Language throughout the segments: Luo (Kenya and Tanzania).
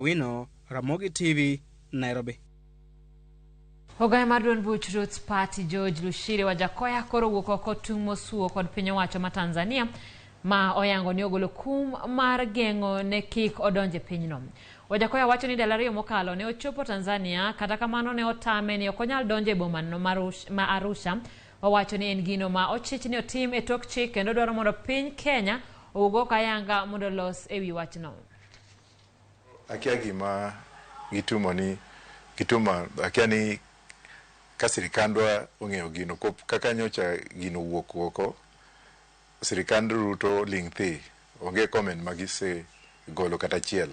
Wino, Ramogi TV, Nairobi. Ogaye mar duond buch Roots Party George Lushiri Wajackoyah koro owuok oko tung' mosuo kod piny owacho ma Tanzania ma oyango ni ogolo kum mar geng'o ne kik odonj e pinyno. Wajackoyah wacho ni ndalo ariyo mokalo ne ochopo Tanzania kata kamano ne otame ni ok onyal donjo e bomano ma Arusha. Owacho ni en gino ma ochich ni otim e tok chik kendo dwaro mondo piny Kenya owuog oko ayanga mondo olos e wi wachno. Akia gima gitumo ni gituma akia ni ka sirikandwa ong'eyo gino kaka nyocha gino wuok oko sirikand Ruto ling thi onge comment ma gise golo kata achiel.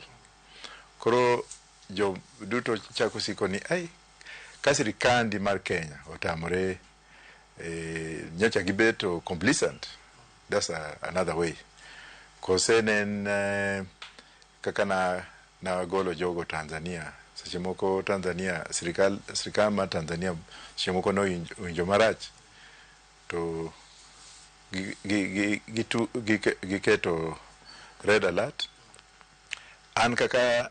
Koro jo duto chako siko ni ai ka sirikandi mar Kenya otamore nyocha gibeto complicit, that's another way. Kose ne en kaka na golo jogo Tanzania, seche moko Tanzania sirikal mar Tanzania seche moko nowinjo marach to giketo red alert. An kaka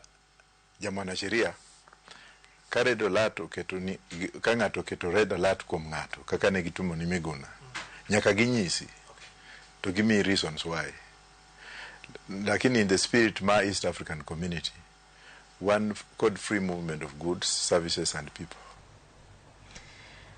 jamwanasheria ka red alert oketo ni ka ng'ato oketo red alert kuom ng'ato kaka ne gitumo ni Miguna, nyaka ginyisi to gimiyi reasons why. Lakini in the spirit ma East African Community, one kod free movement of goods, services and people.